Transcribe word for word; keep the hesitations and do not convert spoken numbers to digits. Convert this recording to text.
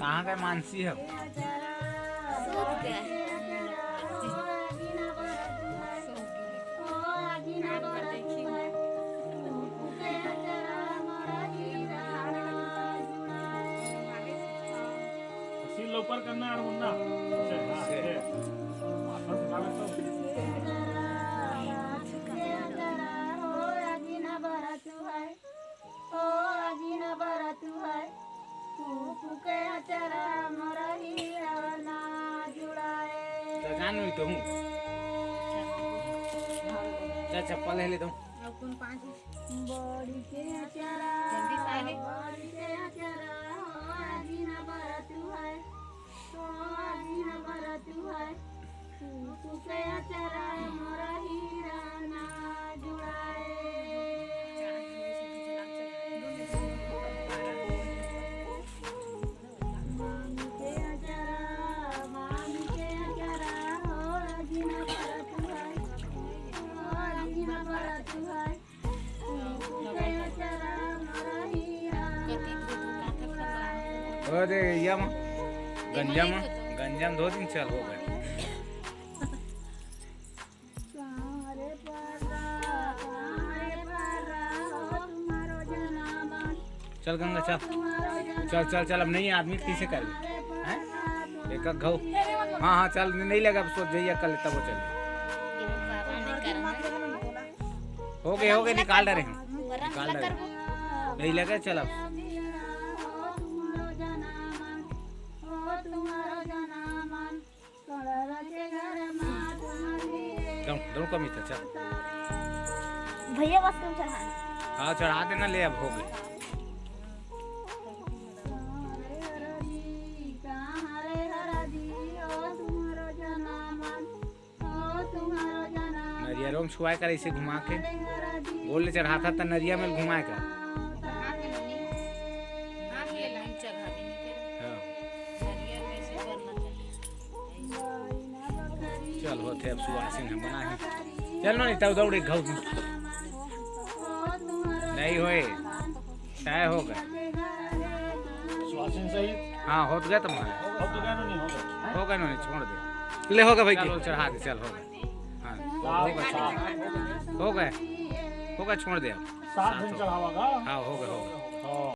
कहाँ गए मानसी ह? सील ऊपर करना यार मुन्ना। ऐसे, हाँ, ऐसे। ऐसे। हाथ से डालो तो। तो जान नहीं तो हूँ। जा चप्पल ले ले तो। अब कौन पाँच? बड़ी के अचारा, जल्दी से आ ले। बड़ी के अचारा, हो आजी ना बरतू है, हो आजी ना बरतू है। तू के अचारा मोरा हीरा ना जुड़ाए। मामी के अचारा, मामी के अचारा, हो आजी ना बरतू है, हो आजी ना बरतू है। अरे, या मा, गंजा मा, गंजा मा दो दिन चल हो गए। चल गंगा, चल, चल, चल, चल। अब नहीं आदमी कैसे कर ले, हैं? एक एक घाव। हाँ, हाँ, चल, नहीं लगा, अब सोच जाइए, कल तब वो चल। हो गए, हो गए, निकाल डारे हम, निकाल डारे। नहीं लगे, चल अब। दौड़, दौड़ कमी था, चल। भैया बस तुम चढ़ा। हाँ, चढ़ा देना, ले अब हो गए। नरियरों में छुआए कर ऐसे घुमा के गोल ले चढ़ाता, त नरिया में घुमाए कर। हाँ। चल, होथे अब सुवासिन ह बना है। चल नोनी, तब दौड़ एक घाव। नहीं होए, तय हो गए। सुवासिन सही। हाँ, हो तो गया तुम्हारा। हो तो गया नोनी, हो गया। हो गए नोनी, छोड़ दे। ले, हो गया भाई चल, के। चढ़ा दे, चल, हो गए। हाँ, हो गए, हो गए, छोड़ दे अब। सात दिन हो गए। चढ़ावा का? हाँ, हो गए, हो गए। हाँ।